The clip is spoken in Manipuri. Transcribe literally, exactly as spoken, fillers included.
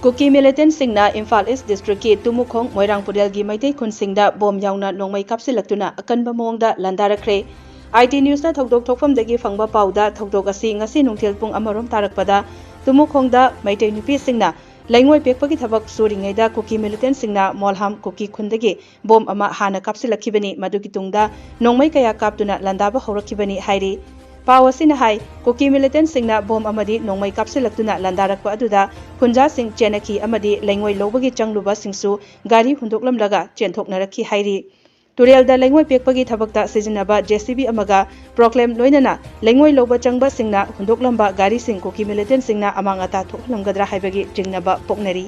ꯀꯨꯀꯤ ꯃꯤꯂꯤꯇꯦꯟꯠꯁꯤꯡꯅ ꯏꯝꯐꯥꯜ ꯏꯁ ꯗꯤꯁꯇ꯭ꯔꯤꯛꯀꯤ ꯇꯨꯃꯨꯈꯣꯡ, ꯃꯣꯏꯔꯥꯡ ꯄꯨꯔꯦꯜꯒꯤ ꯃꯩꯇꯩ ꯈꯨꯟꯁꯤꯡꯗ ꯕꯣꯝ ꯌꯥꯎꯅ ꯅꯣꯡꯃꯩ ꯀꯥꯞꯁꯤꯜꯂꯛꯇꯨꯅ ꯑꯀꯟꯕ ꯃꯑꯣꯡꯗ ꯂꯥꯟꯗꯥꯔꯛꯈ꯭ꯔꯦ꯫ ꯑꯥꯏ ꯇꯤ ꯅ꯭ꯌꯨꯁꯅ ꯊꯧꯗꯣꯛ ꯊꯣꯛꯐꯝꯗꯒꯤ ꯐꯪꯕ ꯄꯥꯎꯗ ꯊꯧꯗꯣꯛ ꯑꯁꯤ ꯉꯁꯤ ꯅꯨꯡꯊꯤꯜ ꯄꯨꯡ ꯑꯃꯔꯣꯝ ꯇꯥꯔꯛꯄꯗ ꯇꯨꯃꯨꯈꯣꯡꯗ ꯃꯩꯇꯩ ꯅꯨꯄꯤꯁꯤꯡꯅ ꯂꯩꯉꯣꯏ ꯄꯦꯛꯄꯒꯤ ꯊꯕꯛ ꯁꯨꯔꯤꯉꯩꯗ ꯀꯨꯀꯤ ꯃꯤꯂꯤꯇꯦꯟꯠꯁꯤꯡꯅ ꯃꯣꯜꯍꯥꯝ ꯀꯨꯀꯤ ꯈꯨꯟꯗꯒꯤ ꯕꯣꯝ ꯑꯃ ꯍꯥꯟꯅ ꯀꯥꯞꯁꯤꯜꯂꯛꯈꯤꯕꯅꯤ꯫ ꯃꯗꯨꯒꯤ ꯇꯨꯡꯗ ꯅꯣꯡꯃꯩ ꯀꯌꯥ ꯀꯥꯞꯇꯨꯅ ꯂꯥꯟꯗꯥꯕ ꯍꯧꯔꯛꯈꯤꯕꯅꯤ ꯍꯥꯏꯔꯤ꯫ ꯄꯥꯎ ꯑꯁꯤꯅ ꯍꯥꯏ, ꯀꯨꯀꯤ ꯃꯤꯂꯤꯇꯦꯟꯠꯁꯤꯡꯅ ꯕꯣꯝ ꯑꯃꯗꯤ ꯅꯣꯡꯃꯩ ꯀꯥꯞꯁꯤꯜꯂꯛꯇꯨꯅ ꯂꯥꯟꯗꯥꯔꯛꯄ ꯑꯗꯨꯗ ꯈꯨꯟꯖꯥꯁꯤꯡ ꯆꯦꯟꯅꯈꯤ ꯑꯃꯗꯤ ꯂꯩꯉꯣꯏ ꯂꯧꯕꯒꯤ ꯆꯪꯂꯨꯕꯁꯤꯡꯁꯨ ꯒꯥꯔꯤ ꯍꯨꯟꯗꯣꯛꯂꯝꯂꯒ ꯆꯦꯟꯊꯣꯛꯅꯔꯛꯈꯤ ꯍꯥꯏꯔꯤ꯫ ꯇꯨꯔꯦꯜꯗ ꯂꯩꯉꯣꯏ ꯄꯦꯛꯄꯒꯤ ꯊꯕꯛꯇ ꯁꯤꯖꯤꯟꯅꯕ ꯖꯦ ꯁꯤ ꯕꯤ ꯑꯃꯒ ꯄ꯭ꯔꯣꯀ꯭ꯂꯦꯝ ꯂꯣꯏꯅꯅ ꯂꯩꯉꯣꯏ ꯂꯧꯕ ꯆꯪꯕꯁꯤꯡꯅ ꯍꯨꯟꯗꯣꯛꯂꯝꯕ ꯒꯥꯔꯤꯁꯤꯡ ꯀꯨꯀꯤ ꯃꯤꯂꯤꯇꯦꯟꯠꯁꯤꯡꯅ ꯑꯃꯥꯡ ꯑꯇꯥ ꯊꯣꯛꯍꯜꯂꯝꯒꯗ꯭ꯔꯥ ꯍꯥꯏꯕꯒꯤ ꯆꯤꯡꯅꯕ ꯄꯣꯛꯅꯔꯤ꯫